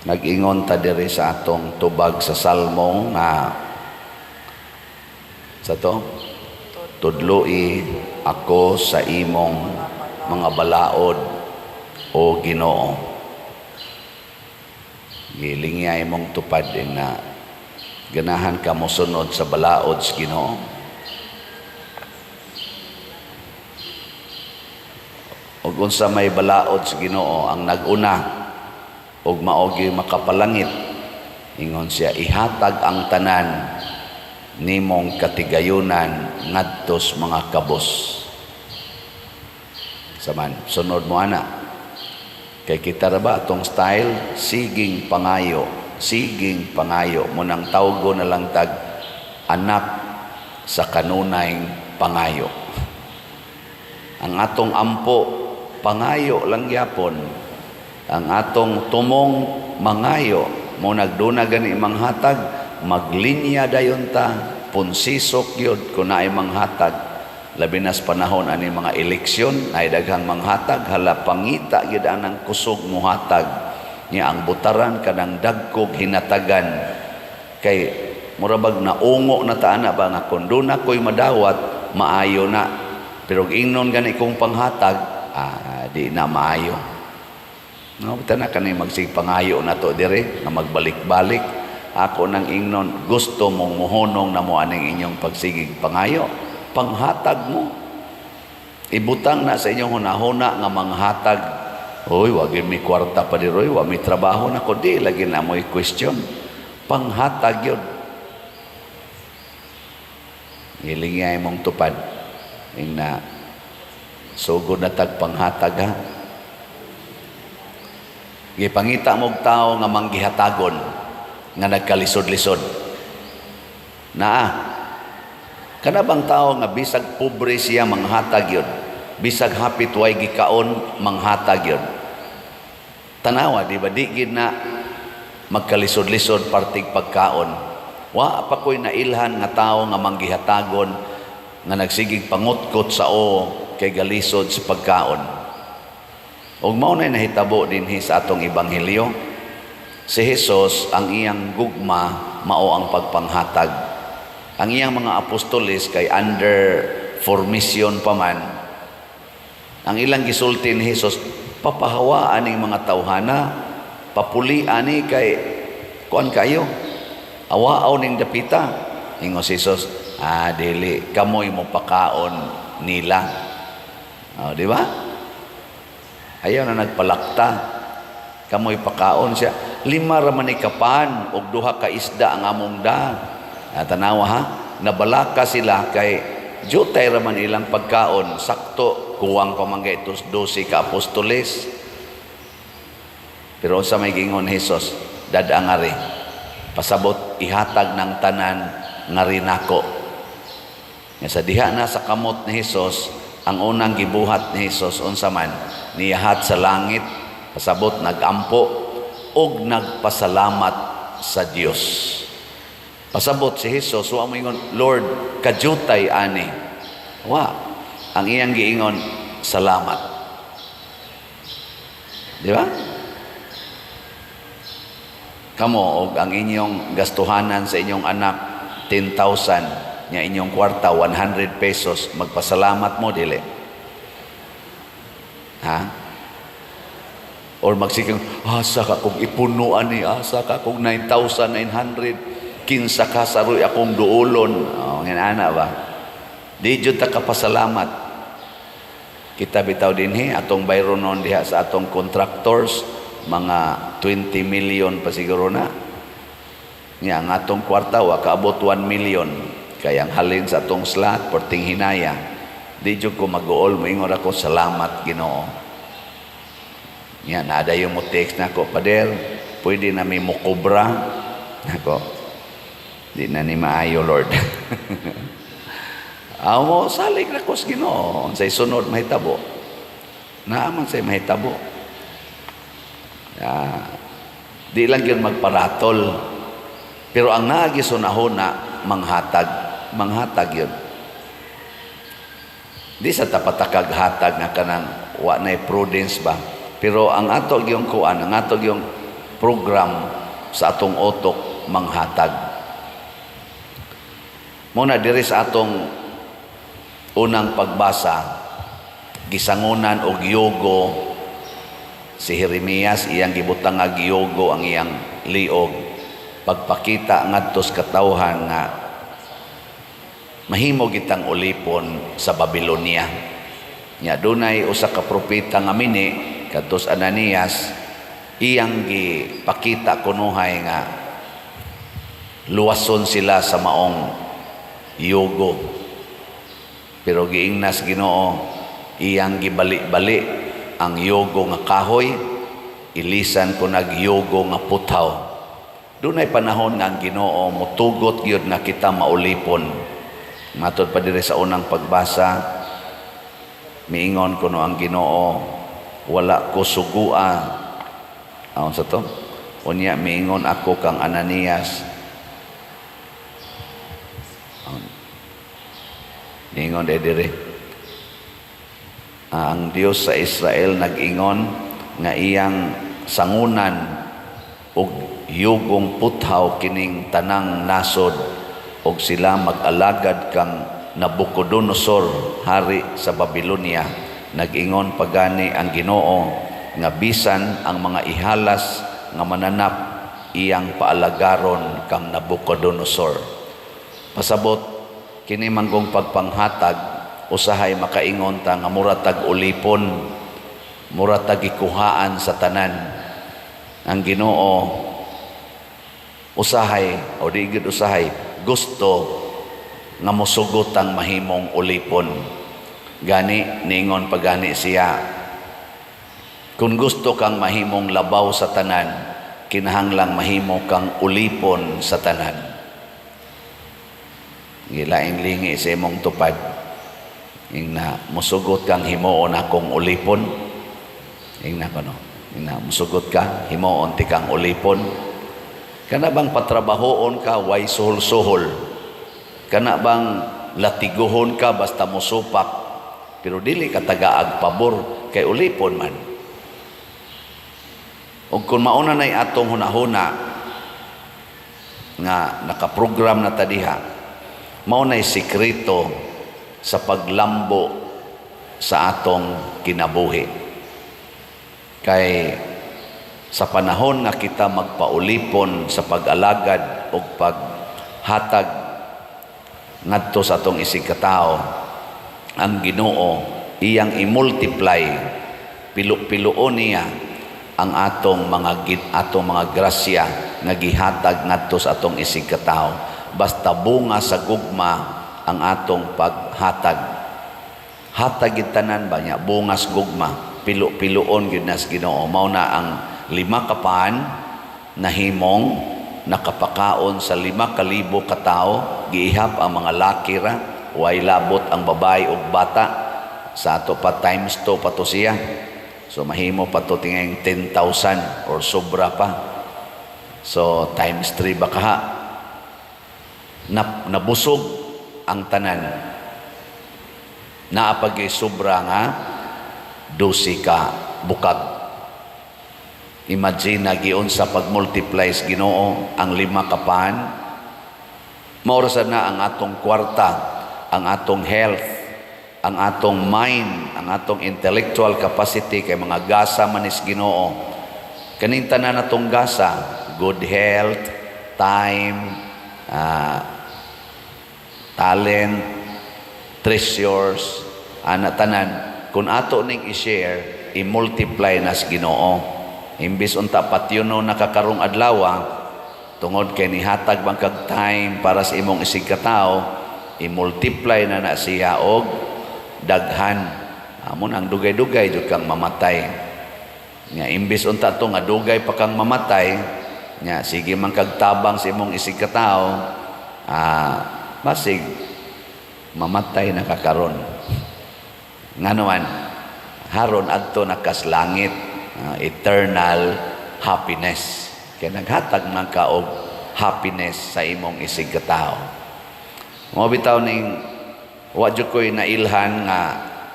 Nag-ingon ta diri sa atong tubag sa Salmo nga sa to tudloi ako sa imong mga balaod, o Ginoo. Gilingya imong tupad na ganahan ka mosunod sa balaod sa Ginoo. Ug unsa may balaod sa Ginoo ang nag-una ug mao gyud makapalangit, ingon siya, ihatag ang tanan nimong katigayunan ngadto sa mga kabos. Saman sunod mo ana, kay kita ra ba atong style, siging pangayo, siging pangayo mo nang tawgo na lang tag anak sa kanunay pangayo. Ang atong ampo pangayo lang gyapon, ang atong tumong mangayo mo, nagduna gani manghatag, maglinya dayon ta, punsisok gyud kun naay manghatag. Labi na sa panahon ani mga eleksyon ay daghang manghatag, hala, pangita gyud anang kusog muhatag niya, ang butaran kanang dagkog hinatagan, kay mura bag naungo na ta ana ba nga kun duna ko'y madawat, maayo na, pero ingnon gani kong panghatag, di na maayo. No, na kani magsig pangayo na to dire nga magbalik-balik. Ako nang ingnon, gusto mong muhunong na mo aning inyong pagsigig pangayo, panghatag mo. Ibutang na sa inyong hunahuna nga manghatag. Oy, wag mi kwarta pa di roy, wa mi trabaho na ko, di lagi na mo'y question. Panghatag yun. Hilingay mong tupad. Ing na sugod na tag panghatag ha. Gipangita mog tao nga manggihatagon nga nagkalisod-lisod. Naa. Kana bang tao nga bisag pobre siya manghatag yun. Bisag hapit way gikaon manghatag yun. Tanawa, di ba, di gid na magkalisod-lisod partig pagkaon. Wa pa ko'y nailhan nga tao nga manggihatagon nga nagsigig pangutkot sa o kay galisod sa pagkaon. Ug mao na nahitabo dinhi sa atong ebanghelyo. Si Jesus, ang iyang gugma mao ang pagpanghatag. Ang iyang mga apostoles kay under formation pa man. Ang ilang gisulti ni Jesus, papahawaan ning mga tawhana, papuli ani kay kuan kayo. Awaaw ning dapita. Ingon si Jesus, dili kamoy mo pakaon nila. Oh, di ba? Ayaw na nagpalakta. Kamoy pakaon siya. 5 ra man ni kapan og 2 ka isda ang among da. Tanawa ha, nabalaka sila kay jutay ra man ilang pagkaon. Sakto kuwang pa man kay 12 ka apostoles. Pero sa may gingon Jesus, dad-angari. Pasabot ihatag ng tanan ngari nako. Nga sa diha na sa kamot ni Jesus, ang unang gibuhat ni Jesus unsa man, niyahat sa langit, pasabot nagampo og nagpasalamat sa Dios. Pasabot si Jesus, wa moingon, "Lord, kajutay ani." Wa. Ang iyang giingon, "Salamat." Di ba? Kamo og ang inyong gastuhanan sa inyong anak 10,000 nya inyong kwarta 100 pesos, magpasalamat mo dili? Ha? Or magsigang, asa ka kung ipunuan ni, asa ka kung 9,900, kinsa ka saroy akong duolon. Oh, nga ana ba? Di jud ta kapasalamat. Kita bitaw dinhi atong bayronon diha sa atong contractors, mga 20 million pa siguro na. Nya ang atong kwarta wa kaabot 1 million. Kaya ang halin sa atong slot perting hinaya. Di jud ko mag-uol, moingon ako, "Salamat, Ginoo." Nya naadayon mo text nako, "Pader, pwede na mi mokobra." Nako, di na ni maayo, Lord. Amo salig ra ko sa Ginoo, unsay sunod mahitabo. Naa man say mahitabo. Di lang yun magparatol. Pero ang naagi sunahuna, manghatag. Manghatag yun. Di sa tapatakag hatag nga kanang wa na prudence ba. Pero ang ato yung kuan, ang ato yung program sa atong utok manghatag. Muna diri sa atong unang pagbasa, gisangunan og yugo si Jeremias, iyang gibutang nga yugo ang iyang liog, pagpakita ngadto sa katawhan nga mahimo gitang ulipon sa Babylonia. Nya dunay usa ka propeta nga mini kadtos Ananias, iyang gipakita kunuhay nga luwason sila sa maong yugo. Pero giingnas Ginoo, iyang gibali-bali ang yugo nga kahoy, ilisan ko nagyugo nga puthaw. Dunay panahon nga ang Ginoo mutugot gyud nga kita maulipon. Matod pa diri sa unang pagbasa, miingon kuno ang Ginoo, "Wala ko sugua." Aon sa to? Unya miingon ako kang Ananias. Aon. Miingon diri. Ang Dios sa Israel nag-ingon nga iyang sangunan og yugong puthaw kining tanang nasod og sila mag-alagad kang Nabucodonosor, hari sa Babylonia. Nag-ingon pagani ang Ginoo nga bisan ang mga ihalas nga mananap iyang paalagaron kang Nabucodonosor. Pasabot kini manggong pagpanghatag, usahay makaingon ta nga mura tag ulipon, mura tag gikuhaan sa tanan. Ang Ginoo usahay o di gid usahay gusto nga mosugot ang mahimong ulipon. Gani ningon pagani siya, kung gusto kang mahimong labaw sa tanan, kinahanglang mahimo kang ulipon sa tanan. Gilaing lingi sa imong tupad. Ingna, "Musugot kang himuon akong ulipon?" Ingna kono. Ingna, "Musugot ka himuon ti kang ulipon?" Kana bang patrabahoon ka way suhol-suhol? Kana bang latiguhon ka basta musupak? Pero dili ka tagaag pabor kay ulipon man. Ug kung mauna na'y atong hunahuna nga nakaprogram na ta diha, mao na'y sikreto sa paglambo sa atong kinabuhi. Kay sa panahon nga kita magpaulipon sa pag-alagad o paghatag ngadto sa atong isig katao, ang Ginoo iyang i-multiply, pilo-piloon niya ang atong mga grasya nga gihatag ngadto sa atong isig katao, basta bunga sa gugma ang atong paghatag. Hatag gid tanan ba niya, bungas gugma, pilo-piloon gid nas Ginoo. Mao na ang 5 ka pan nahimong nakapakaon sa 5,000 ka tawo, giihap ang mga laki ra, way labot ang babae ug bata. Sa ato pa, times 2 pa to siya. So mahimo pa to tingay 10,000 or sobra pa. So times 3 ba kaha? Nabusog ang tanan. Naa pa sobra nga 12 ka bukag. Imagine na giunsa pag-multiply sa Ginoo ang 5 ka pan. Mao ra na ang atong kwarta, ang atong health, ang atong mind, ang atong intellectual capacity kay mga gasa manis Ginoo. Kaning tanan natong gasa, good health, time, talent, treasures, ana tanan, kung ato ning i-share, i-multiply nas Ginoo. Imbis unta patyuno nakakarong adlaw, tungod kay nihatag bang kag time para sa imong isig katao, i-multiply na na siya og daghan. Amon ang dugay-dugay jud kang mamatay. Nya imbis unta to nga dugay pa kang mamatay, nya sige man kag tabang sa imong isig katao, basig mamatay na ka karon. Ngano man, haron adto na kas langit, eternal happiness. Kay naghatag man ka og happiness sa imong isig katao. Mao bitaw ning wa jud ko'y nailhan nga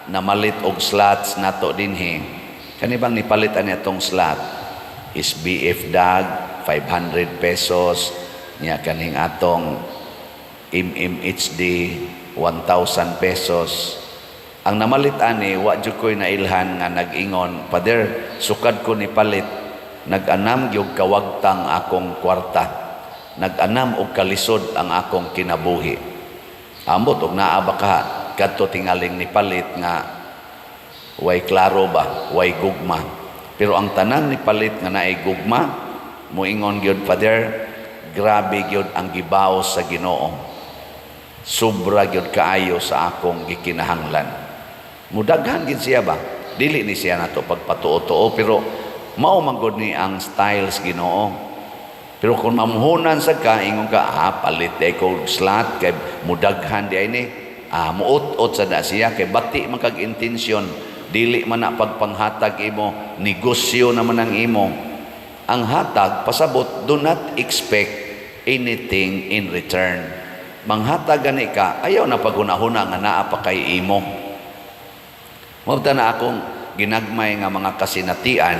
namalit og slots nato dinhi. Kani bang nipalit ani atong slot? SBF Dag 500 pesos niya, kaning atong MMHD 1,000 pesos. Ang namalit ani, wa jud ko'y nailhan nga nag-ingon, "Father, sukad ko ni palit, nag-anam gyud kawagtang akong kwarta, nag-anam og kalisod ang akong kinabuhi." Ambot og naa ba ka kadto tingaling ni palit nga way klaro ba, way gugma. Pero ang tanan ni palit nga naay gugma, muingon gyud, "Father, grabe gyud ang gibaos sa Ginoo. Sobra gyud kaayo sa akong gikinahanglan." Mudaghan gid siya ba? Dili ni siya nato pagpatuo-tuo, pero mao man gud ni ang styles Ginoo. Pero kung mamuhunan sa ka, ingon ka, "Ah, palit di ko slot kay mudaghan di ay ni." Ah, muut-ot sa na siya kay bati man kag intensyon, dili man na pagpanghatag imo, negosyo naman ang imo. Ang hatag pasabot, do not expect anything in return. Manghatag gani ka, ayaw na paghunahuna nga naa pa kay imo. Mao na akong ginagmay nga mga kasinatian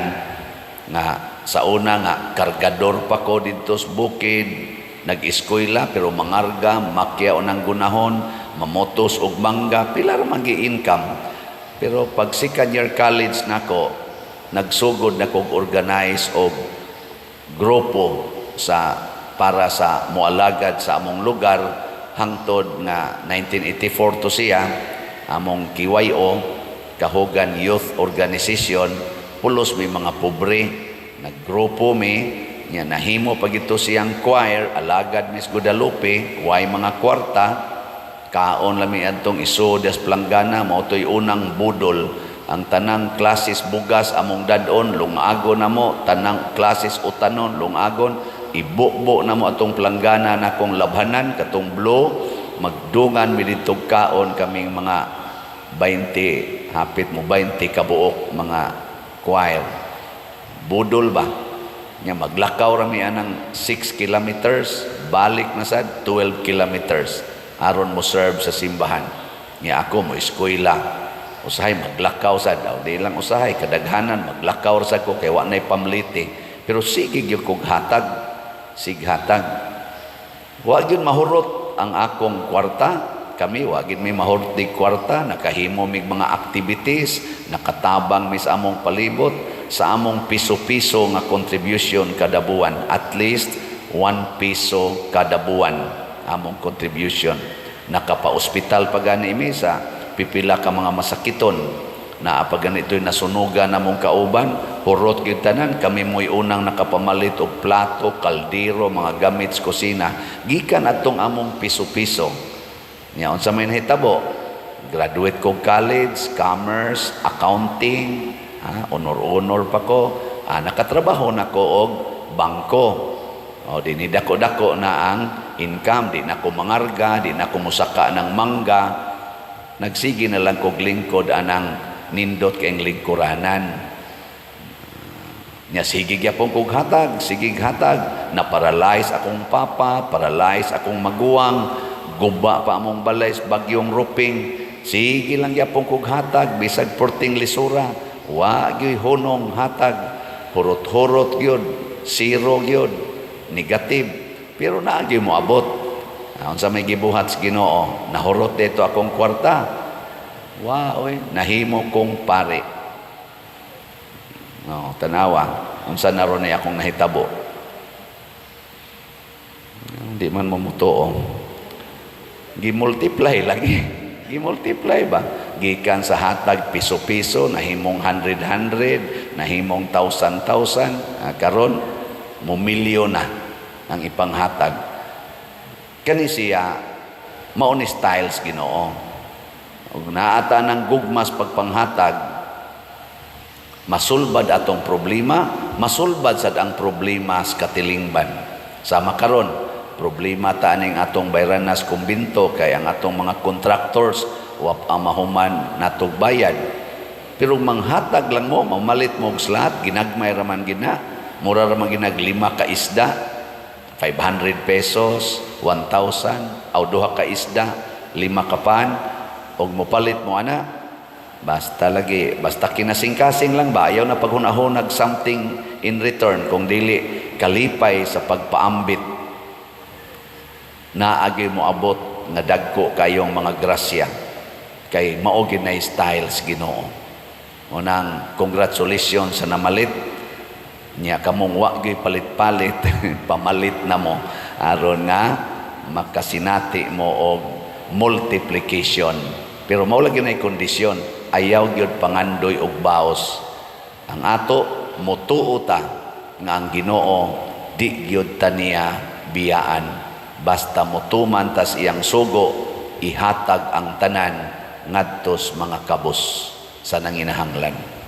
nga sa una nga kargador pa ko didto sa bukid, nag-eskwela pero mangarga, makya ng gunahon, mamotos og mangga, pila ra man income. Pero pag second year college nako, nagsugod na kog organize og grupo sa para sa moalagad sa among lugar hangtod nga 1984 to siya among KYO, Kahugan Youth Organization. Pulos may mga pobre, naggrupo mi nya, nahimo pag ito siyang choir, alagad Miss Guadalupe, way mga kwarta, kaon lami adtong isudas planggana. Mao to'y unang budol. Ang tanang klases bugas among dadon, lungagon namo, tanang klases utanon, lungagon, ibubo namo atong planggana na kong labhanan katong blue, magdungan mi didto kaon kaming mga 20, hapit mo 20 kabuok mga choir. Budol ba nya, maglakaw rami anang 6 kilometers, balik na sad 12 kilometers aron mo serve sa simbahan. Nya ako mo eskwela, usahay maglakaw sad daw, di lang usahay, kadaghanan maglakaw ra sad ko kay wa nay pamliti, pero sige gyud kog hatag, sig hatag, wa gyud mahurot ang akong kwarta. Kami wa gyud may mahurot di kwarta. Nakahimo mig mga activities, nakatabang mi sa among palibot sa among piso-piso nga contribution kada buwan, at least 1 piso kada buwan among contribution. Nakapa-ospital pa gani mi sa pipila ka mga masakiton na pa ganito'y nasunugan namong kauban, hurot gyud tanan, kami mo'y unang nakapamalit og plato, kaldero, mga gamit sa kusina gikan atong among piso-piso. Nya unsa may nahitabo, graduate ko college, commerce, accounting, ha, honor-honor pa ko, ah, nakatrabaho na ko og bangko. O, di ni dako-dako na ang income, di na ko mangarga, di na ko musaka ng mangga. Nagsige na lang kog lingkod anang nindot kayong lingkuranan. Nya sige gyapon kog hatag, sige hatag. Na paralyze akong papa, paralyze akong maguwang, guba pa among balay sa bagyong Ruping. Sige lang gyapon kog hatag bisag perting lisura. Wa gyud hunong hatag. Hurot-hurot gyud, zero gyud, negative. Pero naa gyud mo abot. Unsa may gibuhat sa Ginoo, nahurot dito akong kwarta. Wa oy, nahimo kong pare. No, tanawa, unsa na ron akong nahitabo. Hindi man mo mutuo. Gi-multiply lagi. Gi-multiply ba? Gikan sa hatag piso-piso, nahimong hundred-hundred, nahimong thousand-thousand. Ah, karon mo milyon na ang ipanghatag. Kani siya, mao ni styles Ginoo. Ug naata ng gugmas pagpanghatag, masulbad atong problema, masulbad sad ang problema sa katilingban. Sama karon, problema ta aning atong bayranas kumbinto kay ang atong mga contractors wa pa mahuman natog bayad. Pero manghatag lang mo, mamalit mo og slot, ginagmay raman gina. Mura raman ginag lima ka isda, 500 pesos, 1,000, aw duha ka isda, lima ka pan, og mopalit mo ana. Basta lagi, basta kinasing-kasing lang ba, ayaw na paghunahunag something in return kung dili kalipay sa pagpaambit. Naagi mo abot nga dagko kayong mga grasya kay mao gyud na styles Ginoo. Unang congratulations sa namalit niya. Kamong wa gyud palit-palit, pamalit na mo aron nga makasinati mo og multiplication. Pero mao lagi na kondisyon, ayaw gyud pangandoy og baos. Ang ato, motuo ta nga ang Ginoo di gyud ta niya biyaan, basta motuman tas iyang sugo, ihatag ang tanan ngadtos mga kabos sa nanginahanglan.